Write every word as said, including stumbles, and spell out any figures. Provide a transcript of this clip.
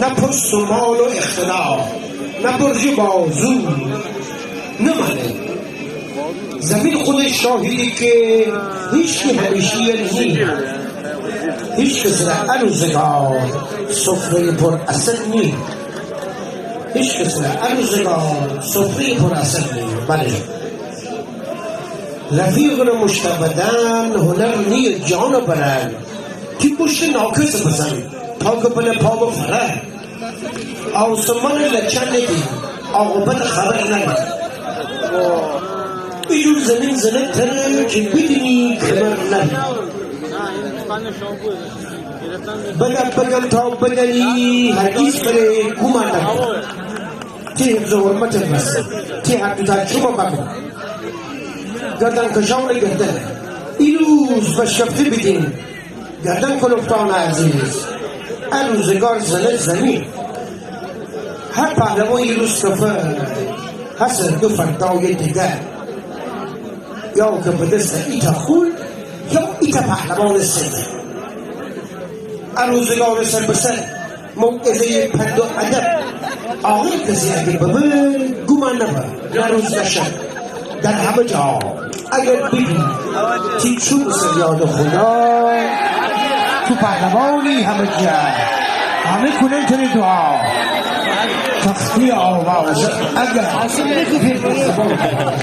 نه پست و مال و اقتدار، نه برج بازو، نمانه. زمین خودش شاهده که هیچکی همیشه‌ای نی. هیچ کس ره ا روزگار سفره‌ی پر عسل نی. هیچ کس ره ا روزگار سفره‌ی پر عسل نی. بله. رفیق ره مشت بدن هنر نیه جان برن. تی پشت ناکس بزن تا که بله پا بفره. آسمان لچه ندی، عاقبت خبر نبی. ایجور زمین زنه تره که بدینی کمر نبی. بگم بگم تا بدانی هرگیز بره گومان نبی. تی حفظ و حرمت بس، تی حق تا چوبه بکن. گردن کشان گردن، ای روز بشکفته بیدین. گردن کلفتان عزیز، ا روزگار زنه زمین. هر پهلوان یه روز کفه، هسه دو فردای دیگر. یا که به دست ایتا خون، یا ایتا پهلوان سیده. ا روزگار سر به سر موعظه‌ی پند و ادب. عاقل کسی اگه ببه، گومان نبه، نه روز نه شب، در همه جا اگر ببی، تی چوب سر یاد خدا، تو پهلوانی همه جا، همه کنن تره دعا. تختی آواز اگر